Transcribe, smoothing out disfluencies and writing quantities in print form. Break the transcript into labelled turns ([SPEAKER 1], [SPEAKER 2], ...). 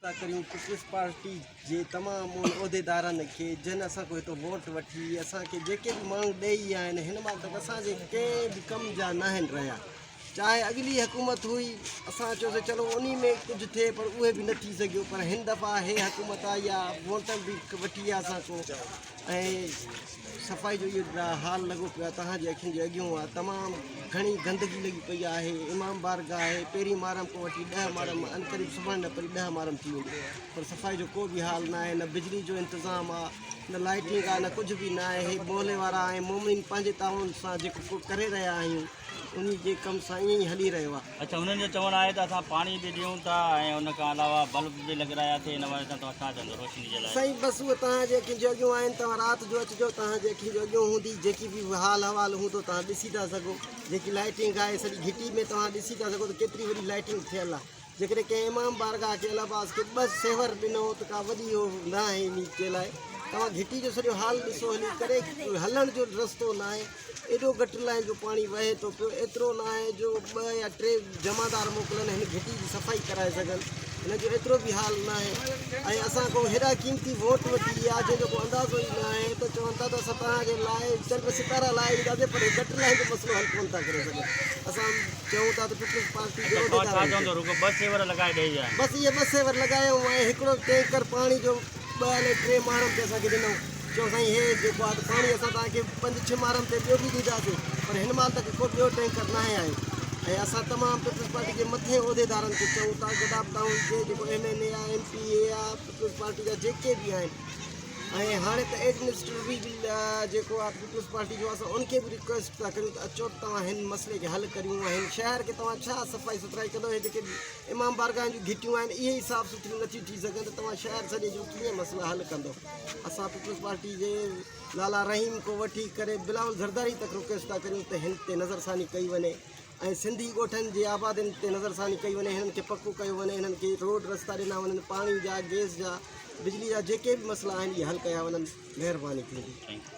[SPEAKER 1] ٿا ڪريون peoples party جي تمام ان عهديدارن کي جن اسان کان هتو ووٽ وٺي اسان کي جيڪي به ماڻهو ڏئي ويا آهن هن مهل تڪ اسان جي ڪنهن به ڪم جا ناهن رهيا چاهي اڳلي حڪومت هئي اسان چيوسي چلو انهي ۾ ڪجهه ٿئي پر اهي به نه ٿي سگهيو پر هن دفعا هي حڪومت آئي آهي ووٽ به وٺي آ اسان کان ۽ صفائي جو اهو حال لڳو پيو آهي توهان جي اکين جي اڳيون آهي تمام گهڻي گندگي لڳي پئي آهي امام بارگاهه آهي پهرين محرم کان وٺي ڏهه محرم ان قريب سڀاڻي نه پري ڏهه محرم ٿي ويندي پر صفائي جو ڪو به حال نه آهي نه بجلي جو انتظام آهي نه لائٽنگ آهي نه ڪجهه به نه آهي محلي وارا ۽ مومنين پنهنجي تعاون سان جيڪو ڪري رهيا آهيون انهي جي ڪم سان ائين ئي هلي رهيو آهي.
[SPEAKER 2] اڇا هنن جو چوڻ آهي ته اسان پاڻي به ڏيون ٿا ۽ ان کان علاوه بلب به لڳرايا ٿي ان حوالي سان توهان ڇا چوندو روشني جي لاء.
[SPEAKER 1] سائين بس اهي توهان جي اکين جون اڳيون آهن توهان رات جو اچجو توهان جي اکين جون اڳيون هوندي جيڪي به حال احوال هوندو توهان ڏسي ٿا سگهو جيڪي لائٽنگ آهي سڄي گهٽي ۾ توهان ڏسي ٿا سگهو ته ڪيتري وڏي لائٽنگ ٿيل آهي جيڪڏهن ڪنهن امام بارگاهه کي العباس کي ٻه سيور ڏنو ته ڪا وڏي اهو نه آهي انهي جي لاء توهان گهٽي جو سڄو حال ڏسو هلي ڪري هلڻ جو رستو نه آهي ايڏو گٽر لائين جو پاڻي وهي ٿو پيو ايترو نه آهي جو ٻه يا ٽي جمعدار موڪلن هن گهٽي جي صفائي ڪرائي سگهن هن جو ايترو به حال نه آهي ۽ اسان کان هيڏا قيمتي ووٽ وٺي ويا جنهن جو ڪو اندازو ئي نه آهي ته چون ٿا ته اسان توهان جي لاء چنڊ ستارا لاهي ڏينداسين پر هي گٽر لائين جو مسئلو حل ڪونه ٿا ڪري سگهن اسان چئون ٿا ته پيپلز پارٽي جي عهديدارن کي
[SPEAKER 2] رڳو ٻه سيور لڳائي ڏئي ويا آهن.
[SPEAKER 1] بس اهي ٻه سيور لڳايائون ۽ هڪڙو ٽينڪر پاڻي جو ٻه الائي ٽي مارم تي اسان کي ڏنائون چيو سائين هي جيڪو آهي ته پاڻي اسان توهان کي پنج ڇهه مارم تي ٻيو به ڏينداسين پر هن مهل تڪ ڪو ٻيو ٽينڪر ناهي آيو ۽ اسان تمام پيپلز پارٽي جي مٿين عهديدارن کي چئون ٿا گڏاپ ٽائون جي جيڪو ايم اين اي آهي ايم پي اي آهي پيپلز پارٽي جا جيڪي به آهن ۽ هاڻي ته ايڊمنسٽريٽر به جيڪو آهي پيپلز پارٽي جو اسان ان کي به رڪويسٽ ٿا ڪريون ته اچو ته توهان هن مسئلي کي حل ڪريون ۽ هن شهر کي توهان ڇا صفائي سٿرائي ڪندو هي جيڪي امام بارگاهن جون گهٽيون آهن اهي ئي صاف سٿريون نٿيون ٿي سگهن ته توهان شهر سڄي جو ڪيئن مسئلا حل ڪندو اسان پيپلز پارٽي جي لالا رحيم کان وٺي ڪري بلاول زرداري تڪ رڪويسٽ ٿا ڪريون ته هن تي نظرثاني ڪئي وڃي ۽ سنڌي ڳوٺن جي آبادين تي نظرثاني ڪئي وڃي هنن کي پڪو ڪيو وڃي هنن کي روڊ رستا ڏنا وڃن پاڻي جا گيس جا بجلي جا جيڪي به مسئلا آهن اهي حل ڪيا وڃن مهرباني ٿيندي.